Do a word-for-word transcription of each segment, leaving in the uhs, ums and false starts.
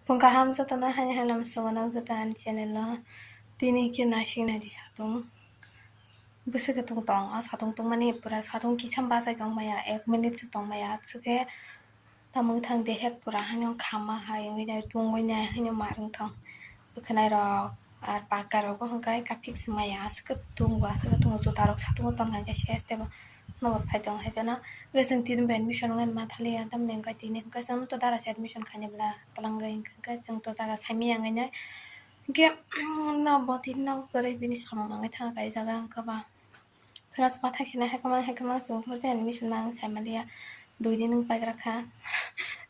Phung kaham jotono, haini haino swngwi nang joto ani channel o. Tini khe naising naidi satung. Bwswk khe tong tong, a satung tongmani pura satung kisa bachai tong maya, ek minute se tong maya, aswk khe tamung thang de hek pura haino khama hai wngwi nai, tungwi nai haino ma rwng thang. Bwkhwnai rok ar paka rok bo hwnkhe kaphik se maya, aswk khe tungo, aswk khe tungo, juta rok satung o tong hai khe ses tebo. Nobar phai tong hai phano. Hwnkhe chwng tini bo admission wngmani ma thaliya, tamni hwnkhe tini hwnkhe chwng to dara se admission khainai bwla twlangwi hwnkhe chwng to jaga saimaya wngwi nai. Hwnkhe no bo tini no kwrwi bini samung nangwi thang kha, i jaga wngkha ba. Class ma thang sina hai kwmang hai kwmang chwng phuru je admission ma wng sai maliya. Dui din wng paigra kha.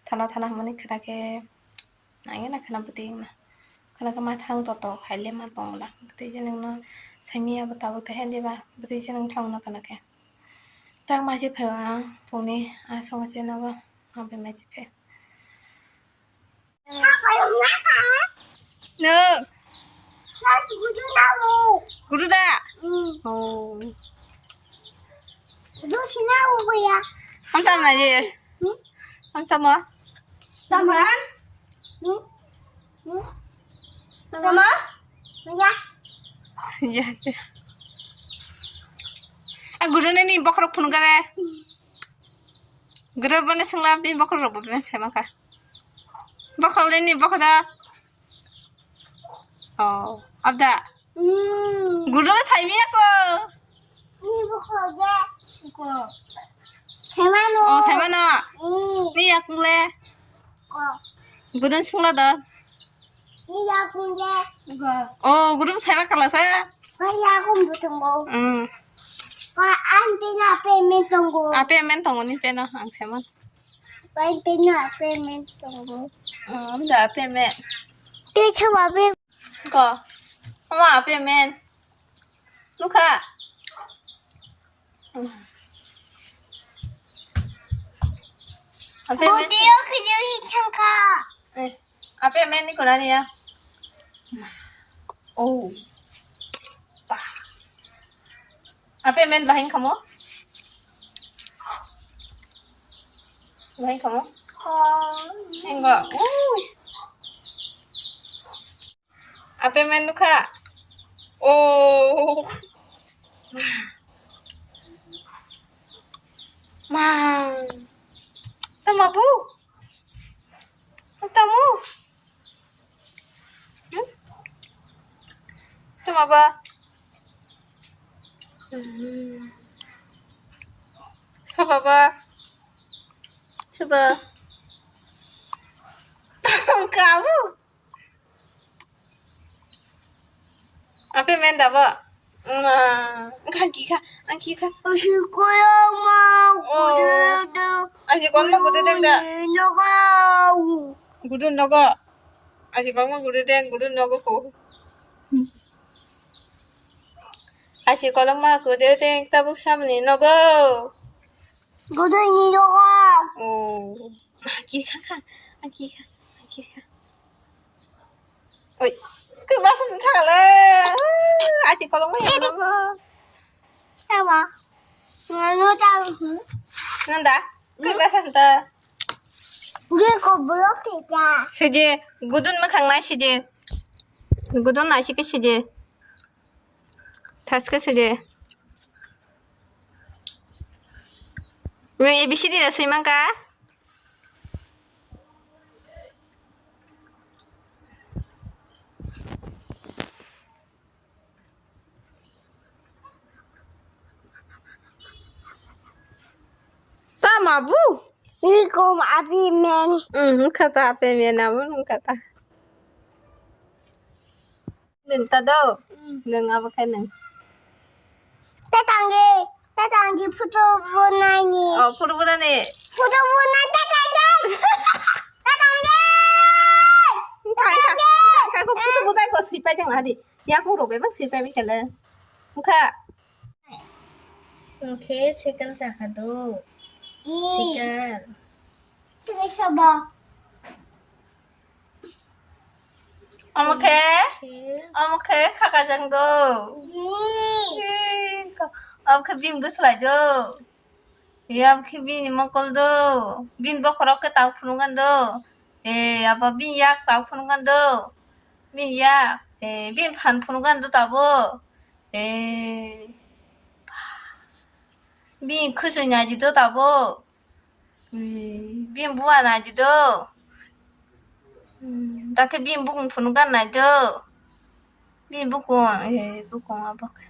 Thana thana hwnmani khwna khe. Nangya na khwna bwtwi wngna. Khwna khe ma thang toto hai le ma tong bwla. Bwtwi je nwngno saimaya bo tabuk tei hai diba. Bwtwi je nwng thang no khwna khe. Tang ma se phai ang phungni a songo se nogo. Ang bai ma se phai. No. Guru da. Oh. Ang tam na je. Ang tam ma. Tama? Hmm? Hmm? Tama? Ya. Ya, ya. Ah, guru nini bokhorok phunukare. Guru bana sengla bini bokhorok bo bini sema kha. Bokhol nini bokhorok. Oh, abda. Hmm. Guru saimaya ko. Ni bokhorok ya. Ko. Saimano. Oh, saimano. Hmm. Ni yakung le. Ko. Gudun singla da. Ni yakung le. Ko. Oh, guru saima kala sa. Ni yakung butong bo. Hmm. Ko an pina payment tong go. A payment tong ni peno ang saima. Ko an pina payment tong go. Hmm, da payment. Te chama be. Ko. Ama ape men. Nukha. Ape men. Botio kiri thangkha. Eh, ape men ni kona niya. Oh. Bah. Ape men bahing kamo. Bahing kamo. Hingga. Ui. Ape men nukha. Oh. Ma. Tama bu. Tamu. Hmm? Tama ba. Hmm. Saba ba. Saba. Kamu. Ape men dabo. Angki kha, angki kha. Asi koyang ma, oh. Gudu de. Asi kon ma gudu de da. Nogo. Gudu nogo. Asi kon ma gudu de, gudu nogo ko. Asi kolok ma gudu de, tabuk samni nogo. Gudu ni nogo. Oh. Angki kha kha, angki kha, angki kha. Oi, kwbasa se thangale. Achi kolong mai kolong. Tama. Ngalo tang. Nanda, kwbasa ta. Dia ko blok kita. Sidi, gudun makhang nai sidi. Gudun nai sike sidi. Thaske sidi. Weng A B C D da sui mangka. Tama bu? Welcome, Abi Man. Hmm, kata Abi Man, abo nung kata. Nung ta do? Hmm. Nung abo khe nung. Tatangdi, tatangdi photo bo naini. Oh, photo bo nani. Photo bo nai tatangdi. Tatangdi. Thang kha, thang kha, ko photo bo jai ko sui pai jang adi. Yakung rok bebak sui pai kele. Wngkha. Wngkhe cycle chakha do. Cycle. Tei sabo. Omo khe, omo khe khakajang do. Omo khe bini bwslai do. Omo khe bini mokol do. Bini bokhorok khe tang phunukgwi do. Eh, abo bini yak ta phunukgani do. Bini yak. Eh, bini phan phunukgani do tabuk. Eh. Bini khwswi naidi do tabuk. Eh, bini bua naidi do. Hmm, dakhe bini bukung phunukgani naido. Bini bukung, eh, bukung abo khe.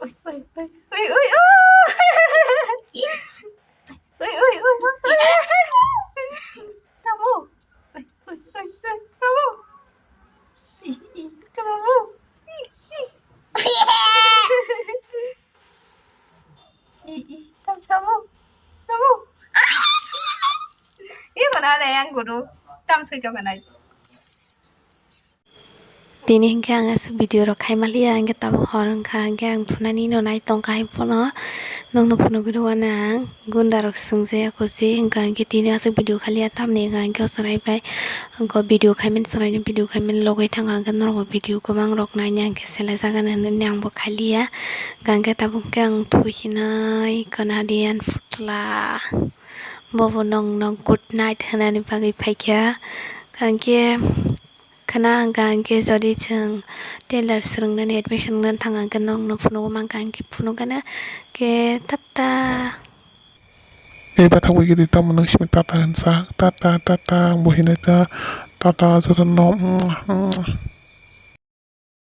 Ui, ui, ui, ui, ui, ui. Ui, ui, ui, ui. Tamo. Ui, ui, ui, ui, tamo. Ih, ih, tamo. Ih, ih. Ih, ih, tam samo. Tamo. Ih, mana ada yang guru. Tam sui joganai. Tini hinkhe ang aswk video rok khai manliya, hinkhe tabuk hor wngkha, hinkhe ang thunani no nai tongkha, hai phano nokno phunugwi rw-ano ang gunda rok swngjaya kuchi, hinkha hinkhe tini aswk video khaliya, tamni hinkha hinkhe o chwrai bai, hinkhe video khaimani chwraini video khaimani logwi thangkha, hinkhe norokbo video kwbang rok naina hinkhe selai jagani hinwi angbo khaliya, hinkha hinkhe tabuk hinkhe ang thusinai Canadian putla, bobo nokno good night hwnani bagwi phaikha, hinkha hinkhe. Khna hwnkha hinkhe jodi chwng tailor swrwngnani admission wngna thang hinkhe nokno phunugo mankha hinkhe phunukgano khe tata. Eba thangwi gidi tamo nang simi tata hinsa, tata, tata, ang bo hinai ta, tata, jotono, mm, mm.